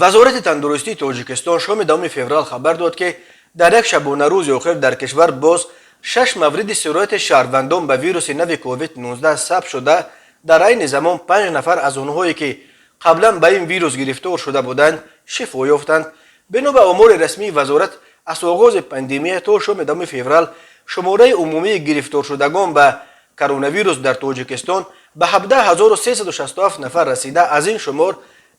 Вазорати тандурустии Тоҷикистон шоми 10 феврал хабар дод, ки дар як шабонарӯзи охир дар кишвар боз шаш мавриди сирояти шаҳрвандон ба вируси нави COVID-19 сабт шуда, дар айни замон панҷ нафар аз онҳое, ки қаблан ба ин вирус гирифтор шуда буданд, шифо ёфтанд. Бино ба омори расмии вазорат, аз оғози пандемия то шоми 10 феврал шумораи умумии гирифторшудагон ба коронавирус дар Тоҷикистон ба 17 367 нафар расида, аз ин шумор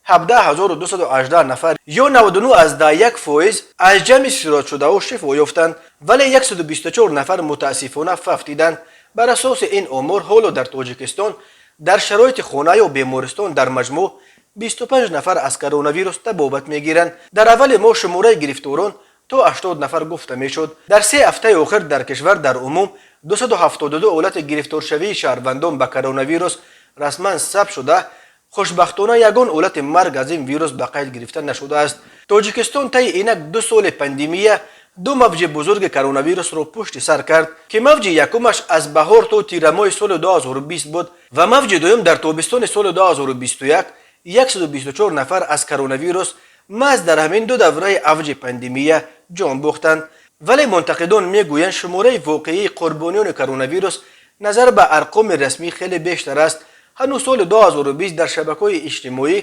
17 218 нафар ё 99,1% аз ҷамъи сироятшудаҳо шифо ёфтанд, вале 124 нафар мутаассифона фавтиданд. Бар асоси ин омор, ҳоло дар Тоҷикистон дар шароити хона ё бемористон дар маҷмӯъ 25 нафар аз коронавирус табобат мегиранд. Дар аввали моҳ шумораи гирифторон то 80 нафар гуфта мешуд. Дар 3 ҳафтаи охир дар кишвар дар умум 272 ҳолати гирифторшавии шаҳрвандон ба коронавирус расман сабт шуда, хушбахтона ягон ҳолати марг аз ин вирус ба қайд гирифта нашудааст. Тоҷикистон таи инак 2 соли пандемия ду мавҷи бузурги коронавирусро пушти сар кард, ки мавҷи якумаш аз баҳор то тирамоҳи соли 2020 буд ва мавҷи дуюм дар тобистони соли 2021. 124 нафар аз коронавирус маҳз дар ҳамин ду давраи авҷи пандемия ҷон бохтанд. Вале мунтақидон мегӯянд, шумораи воқеии қурбониёни коронавирус назар ба арқоми расмӣ хеле бештар аст. Ҳанӯз соли 2020 дар шабакаҳои иҷтимоӣ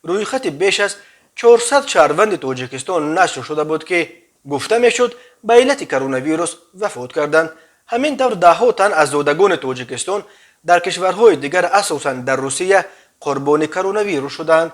рӯйхати беш аз 400 шаҳрванди Тоҷикистон нашр шуда буд, ки гуфта мешуд, ба иллати коронавирус вафот карданд. Ҳамин тавр даҳҳо тан аз зодагони Тоҷикистон дар кишварҳои дигар, асосан дар Русия, қурбони коронавирус шуданд.